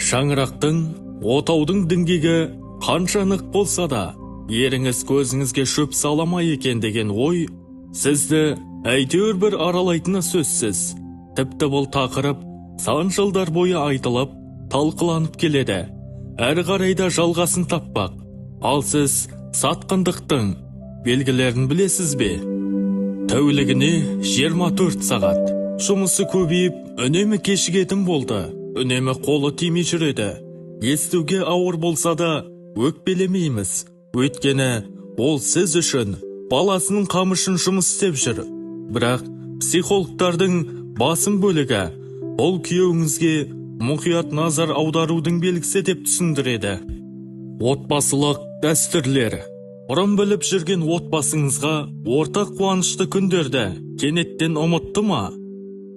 Шаңырақтың, отаудың діңгегі қанша нық болса да, еріңіз көзіңізге шөп сала ма екен деген ой сізді әйтеуір бір аралайтыны сөзсіз. Тіпті бұл тақырып сан жылдар бойы айтылып, талқыланып келеді. Әрі қарай да жалғасын таппақ. Ал сіз сатқындықтың белгілерін білесіз бе? Тәулігіне 24 сағат. Жұмысы көбейіп, үнемі кешігетін болды. Үнемі қолы тимей жүреді. Естуге ауыр болса да, өкпелемейміз. Өйткені ол сіз үшін, баласының қамы үшін жұмыс істеп жүр. Бірақ психологтардың басым бөлігі бұл күйеуіңізге мұқият назар аударудың белгісі деп түсіндіреді. Отбасылық дәстүрлер. Бұрын біліп жүрген отбасыңызға ортақ қуанышты күндерді кенеттен ұмытты ма?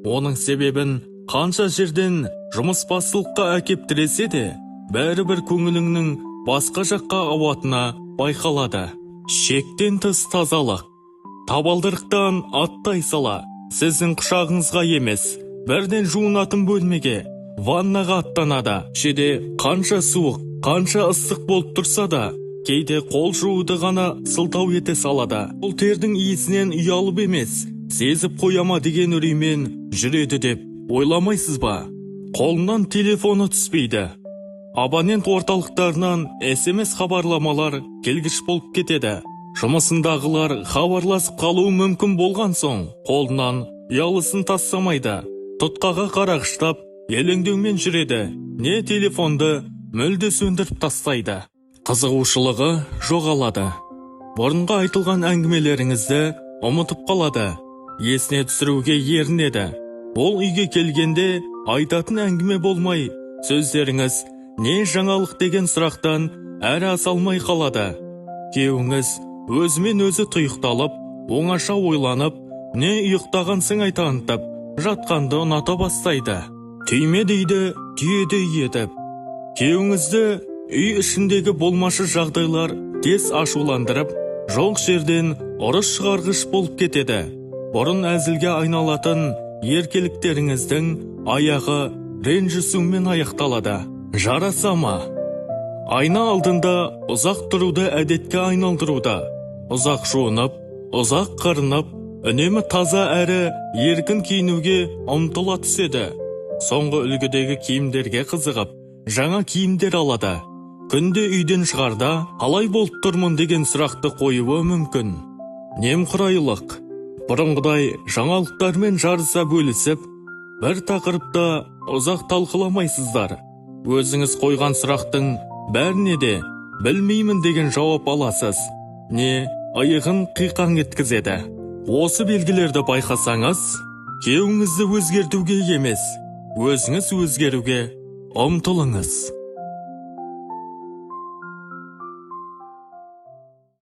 Оның себебін қанша жерден жұмысбастылыққа әкеп тіресе де, бәрібір көңіліңнің басқа жаққа ауатыны байқалады. Шектен тыс тазалық. Табалдырықтан аттай сала, сіздің құшағыңызға емес, бірден жуынатын бөлмеге, ваннаға аттанады. Көшеде қанша суық, қанша ыстық болып тұрса да, кейде қол жууды ғана сылтау ете салады. Бұл тердің иісінен ұялып емес, сезіп қоя ма деген үреймен жүреді деп ойламайсыз ба? Қолынан телефоны түспейді. Абонент орталықтарынан СМС хабарламалар келгіш болып кетеді. Жұмысындағылар хабарласып қалуы мүмкін болған соң, қолынан ұялысын тастамайды. Тұтқаға қарағыштап, елеңдеумен жүреді. Не телефонды мүлде сөндіріп тастайды. Қызығушылығы жоғалады. Бұрынғы айтылған әңгімелеріңізді ұмытып қалады. Есіне түсіруге ерінеді. Ол үйге келгенде айтатын әңгіме болмай, сөздеріңіз не жаңалық деген сұрақтан әрі аса алмай қалады. Күйеуіңіз өзімен өзі тұйықталып, оңаша ойланып, не ұйықтаған сыңай танытып, жатқанды ұната бастайды. Түймедейді түйедей етіп. Күйеуіңізді үй ішіндегі болмашы жағдайлар тез ашуландырып, жоқ жерден ұрыс шығарғыш болып кетеді. Бұрын әзілге айналатын еркеліктеріңіздің аяғы ренжісумен аяқталады. Жараса ма? Айна алдында ұзақ тұруды әдетке айналдыруда. Ұзақ жуынып, ұзақ қырынып, үнемі таза әрі еркін киінуге ұмтыла түседі. Соңғы үлгідегі киімдерге қызығып, жаңа киімдер алады. Күнде үйден шығарда қалай болып тұрмын деген сұрақты қоюы мүмкін. Немқұрайлық. Бұрынғыдай жаңалықтармен жарыса бөлісіп, бір тақырыпта ұзақ талқыламайсыздар. Өзіңіз қойған сұрақтың бәріне де білмеймін деген жауап аласыз. Не иығын қиқаң еткізеді. Осы белгілерді байқасаңыз, күйеуіңізді өзгертуге емес, өзіңіз өзгеруге ұмтылыңыз.